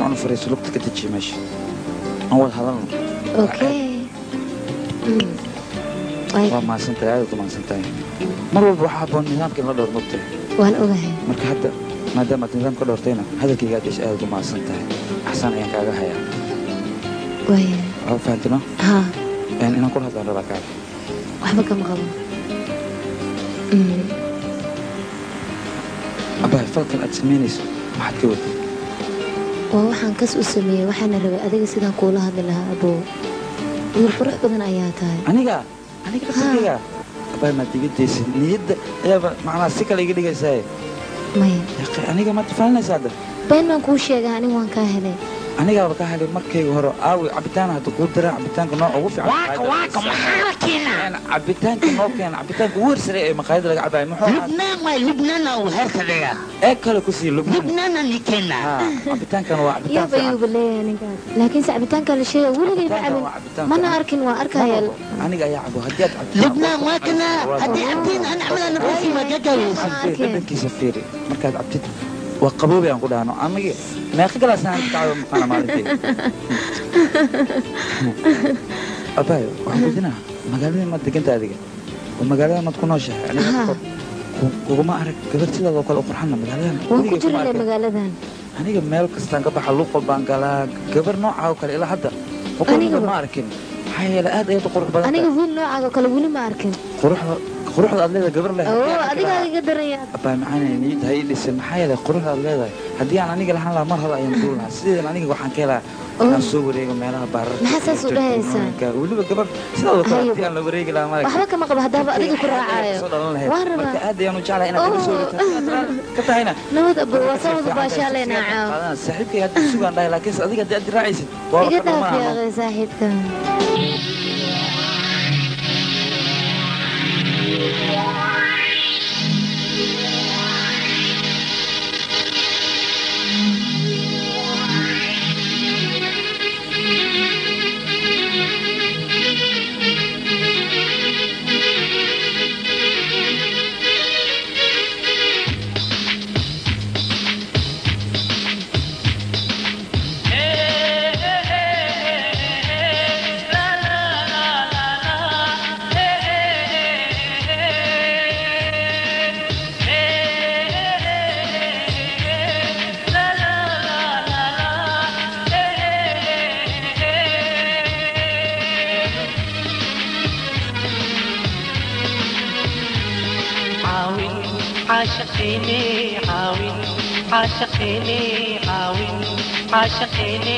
fiican u fariiso, lugta ka dejiyo meesha. Aan wada hadalno. Okay. Waa mahadsantahay, aad u mahadsantahay. Mar walba waxaa habboon nidaamka in la dhowr, mogtahay. Waan ogahay. Marka hadda maadaama aad nidaamka dhowrtayna, hadalkayga aad yeeshay, aad u mahadsan tahay. Axsaan ayaan kaaga hayaa. Waaya. Waa fahantino? Haa. Inaan kula hadlaan rabaa, kaale. Waxba kama qabo. Abahay, falkan aad samaynayso maxaad ka waday? Waa waxaan kas u sameeyey, waxaana rabay adiga sidaan kuula hadli lahaa. Aboo, wiil qurux badan ayaa tahay. Aniga? Aniga laftirkayga? Abahay, maad iga daysid? Niyadda ayaaba macnaha si kale iga dhigaysaa. Maya. Yaqi, aniga maad faalinaysaa hadda? Been baan kuu sheegay? Aniga waan kaa helay. Anigaaba ka helay markayga hore. Aawi cabitaan hadda kuu diraa, cabitaanka nooca ugu fiican. Waaka, waaka, maxaa la keenaa? Cabitaanka noo keena, cabitaanka ugu horsaray ee maqaayada laga cabayo muxuu ahaa? Lubnaan waay, Lubnaan uu heerka dhigaa. Ee kale ku sii Lubnaan. Lubnaana ni keenaa. Haa, cabitaankan waa cabitaan Yaab fiican. Ayuuba leeyahay ninkaas, laakiinse cabitaanka la sheegay weligay ma Cabitaankan cabin. waa cabitaan Mana fiican. arkin, waa arkaya. Aniga ayaa cabo haddii aad cabto. Lubnaan waa kana, haddii cabtiin an camal nafsi waa gagaweysa. Dhadhankiisa fiiri, markaad cabtid waa qaboobi aan ku dhahno. Anigi meeqa galaasaan ka cabo maqaana maalintii? Abayo, waxaan weydiinaa, magaalada maad deganta adiga oo magaalada maad ku nooshahay? Aniga Haa. Kuguma arag gabar sidaadoo kale u qurxanna magaaladan. Waan ku Weligay kuma jirinay arkin. magaaladan. Aniga meel kastaan ka baxa, luuq walbaan galaa, gabar noocaa oo kale ilaa hadda boqol Anigaba. ma arkin. Maxaa yeelay aad ayaad u qurux badan Aniga tahay. wiil noocaaga kale weli ma arkin. Quruxda, quruxda aad leedahay gabar leh haddii Oo aan arki adigaa lahaa. iga daranya. Abaay macaanay, niyadda ha ii dhisin. Maxaa yeelay quruxda aad leedahay haddii aan aniga lahaan lahaa, mar hore ayaan duul lahaa. Sideedan aniga waxaan ka helaa inaan soo wareego meelaha baararka Maxaa saas u iyo dhahaysaa? jardiinooyinka. Weliba gabar sidaadoo kale Hayo. haddii aan la wareegi lahaa marag Waxba kama qabo haddaaba adiga ku raacayo. soo dhalan lahayd. Waan rabaa. Marka aad ayaan u jeclahay inaad iga soo wareegto. Haddii aad raali ka tahayna Nabad abo, waa soo wada baashaaleenaa caaw. Qaadana saaxiibkay hadda sugaan dhahay, laakiinse adiga haddii aad raacaysid waaba Iga ka dhaaf dhumanaa. yaaqay saaxiibka. Caawin caashaqiini, caawin caashaqiini, caawin caashaqiini,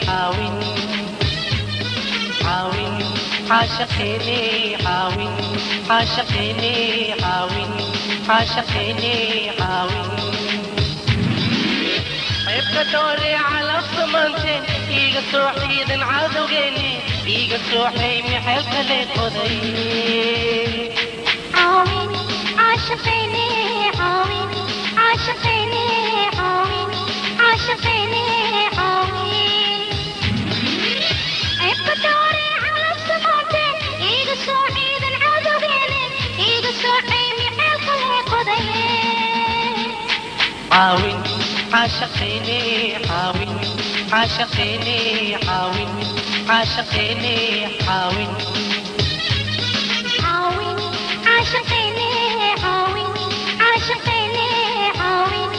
caawin, caawin caashaqiini, caawin caashaqiini, caawin caashaqiini, caawin. Qaybka doore calaf samaanteen, iiga soo xiidan cadowgeeni, iiga soo xaymi xeelkale qoday. عاون عاشقيني، عاون عاشقيني، عاون عاشقيني، عاون. عيبka doore calaf samaanteen, iiga soo ciidan cadowgeeni, iiga soo caymi ceelka lee qoday. Caawin caashaqiini, caawin caashaqiini, caawin caashaqiini, caawin. عاون عاشقيني، عاون عاشقيني، عاون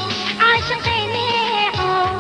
عاشقيني، عاون.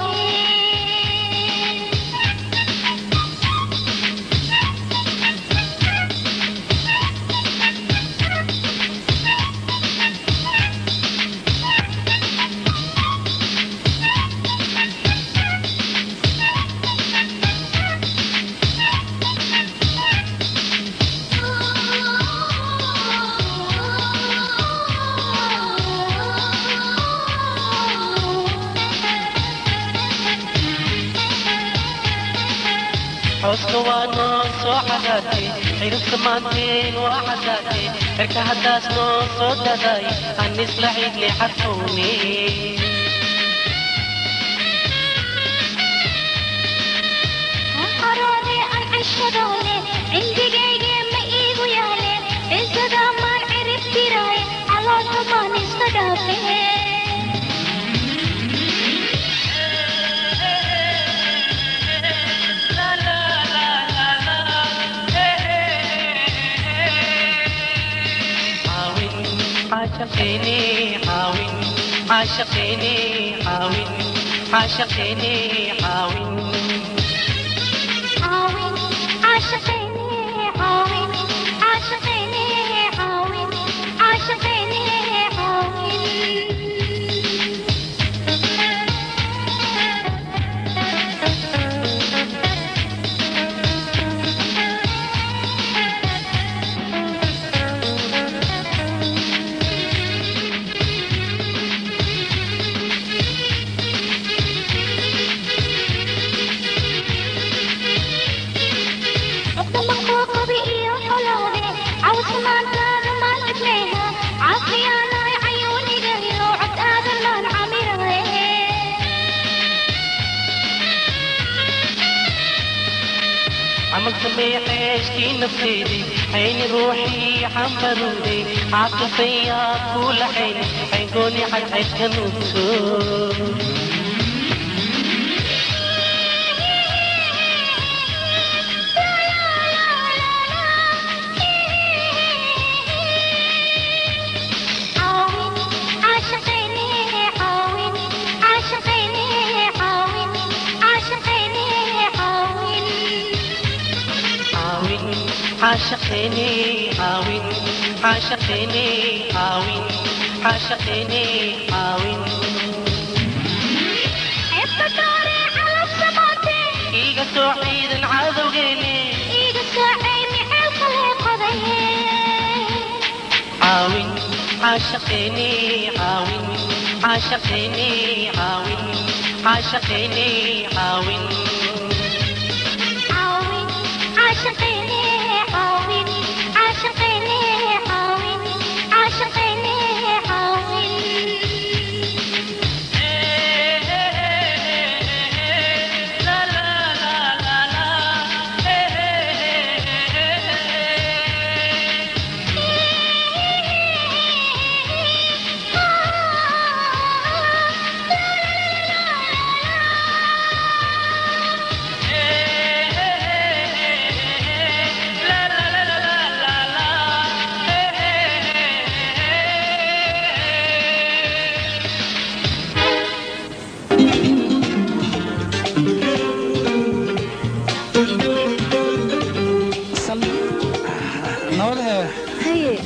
Cawska waa noo soo cagaartay, ciribta maanteen waa cadaatay, cirka haddaas noo soo daday, aan isla ciidnay carfowne. Qaroodee aan cashadoole, cindigaygee ma iigu yaale, cisada maan cirib tiraay, caloosha maan iska dhaafee. عاشقيني عاون عاشقيني عاون عاشقيني عاون عاون عاشقيني عاون عاشقيني عاون عاشقيني عاون. عشتي نفسيدي عيني روحي عمرودي عاطفية كل عيني عيني عن كنوتو. عاشقيني عاون عاشقيني عاون عاشقيني عاون. إيجا سعيد عذوغيني إيجا سعيد عاون عاشقيني عاون عاشقيني عاون عاشقيني عاون عاون عاشقيني عاون عاشقيني عاون عاشقيني عاون. لا لا لا لا لا.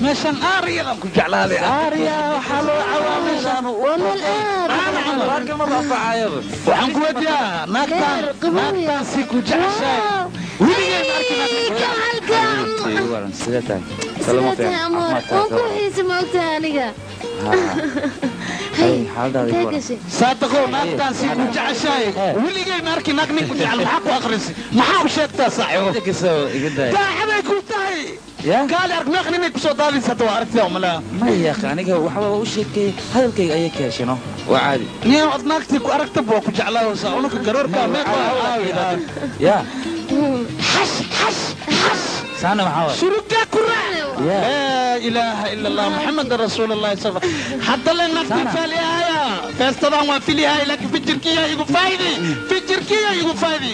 meeshan aariyadan ku jeclaaday aariya waxaa loo cawaa meeshan waa meel aad waxaan ku weydiiyaa naagtaan naagtaan si ku jeceshahay weligay ma arkin. Sidee tahay? Sidee tahay amoor? Waan ku xiisa ma ogtahay aniga. Saadaqow naagtaan si ku jeceshahay weligay ma arkin naag nin ku jecel. Maxaa ku akhrisay? Maxaa u sheegtaa saaxiibo? Daacaday ku tahay. Kaali arag meeq ninay kusoo daadaysa hadda waa aragtida umalaa. Maya aniga waxba u sheegay hadalkayga ayay ka heshano waa caadi. Nin od naagtii ku aragtaba waa ku jeclaaysaa unaka garoorka meeq waa caawi. Ya xash xash xash saana maxaa waay? Shuruugaa ku raac. Laa ilaaha ila allah maxamed rasuul allahi sal hadda le naagtii faaliyaaya feestadan waa filiyahay laakiin fijirkiya igu faaydi fijirkiya igu faaydi.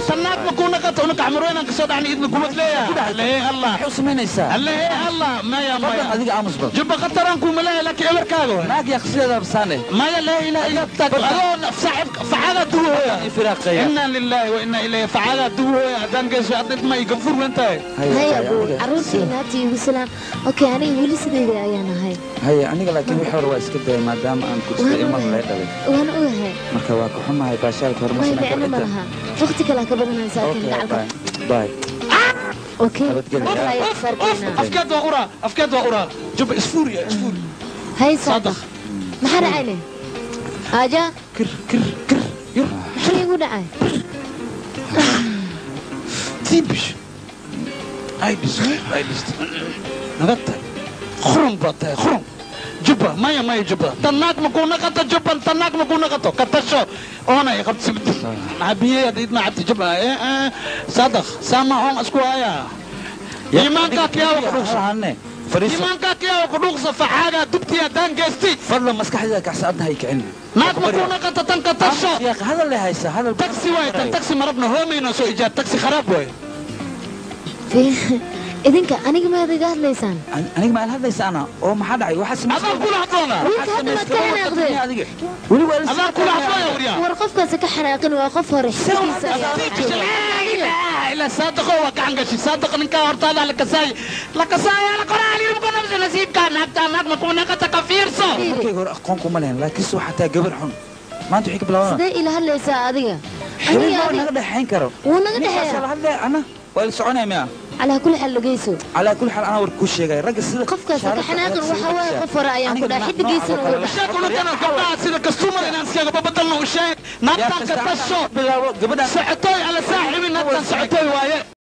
Tanaag ma kuu naqata unaka xamar weynaan kasoo dhacnay idna kubad leeyahay. Allee allah maxay u samaynaysaa? Allee allah maya maya adiga aamus bal jubba khataraan kuuma leeyahay laakiin ebarkaaga waay. Naag yaqsideeda absaane maya laa ilaaha illa adoo saaxiibka facadaa duwooya. Firaaqeeya. Inna lillahi wa inna ilayhi facadaa duwooya haddaan geyso hadda ma iga fur weyn tahay. Hay abuu caruurtii naagtii igu salaam. Okay aniga weli sidayda ayaan ahay. Haya aniga laakiin wixii hore waa iska dayay maadaama aan kursiga iman lay dhalay. Waan ogahay. Marka waa ka xumahay baashaalka hore ma Way samayn micno ma karo. laha. Waqti kale ka badanaysa arkan gacalka. Bye. Okay. Nabadgelyo. Afkeed waa uraa afkeed waa uraa jubba isfuuriya isfuuri. Hay saadaq. Maxaa dhacay leh? Aaja. Kir kir kir yur. Maxaa igu dhacay? Tibish. Ay dhis ay dhis. Naga tag. Khurun baa tahay khurun. Jubba maya maya jubba tanaag ma kuu naqato jubban tanaag ma kuu naqato ka tasho oona i qabtay maxaa biyey hadda idma cabti jubba saadaq saama oon isku hayaa iimaankaa kiyawa ku dhuuqsa iimaankaa kiyawa ku dhuuqsa faxaagaa dubtiya haddaan geystay. Fadlan maskaxdayda kacsa adna hay kicin. Naag ma kuu naqato tan ka tasho. Hadal le haysa hadal. Taxi waay tan taxi marabna hoomayno soo ijaar taxi kharaab waay. Idinka aniga maad iga hadlaysaan? Aniga ma hadlaysa ana oo maxaa dhacay? Waxa sameysay adaan kula hadloona. Wiilka hadda maad ka xanaaqdeen. Weli waa adaan kula hadlaya wariyaa. War qofkaas ka xanaaqin, waa qof hore xilkiisa ayaa. Ila saadaqo waa gacan gashi saadaq ninka hortaada la kasaay la kasaay la qoraal yiri ku nafsi nasiibka naagta naag ma kuna qata ka fiirso. Markay hore aqoon kuma lahayn, laakiin soo xataa gabar xun maanta wixii ka bilaabana. Sidee ila hadlaysaa adiga? Xiriir ma naga dhexayn karo. Wuu naga Ninkaas dhexeeya. la hadlaya ana waa la soconaya miya? Calaa kulli xaal dhageyso. Calaa kulli xaal anaa war kuu sheegaya ragga sida Qofkaas ka xanaaqin, waxa waaye qof hore ayaan ku dhahay, xidigiisana wuu baxay. Sheekh unukan gabdhaha sida customer inaan iskaga badalno u sheeg naagtan ka tasho bilaabo gabadha socotoy ala saaxiibi naagtan socotoy waaye.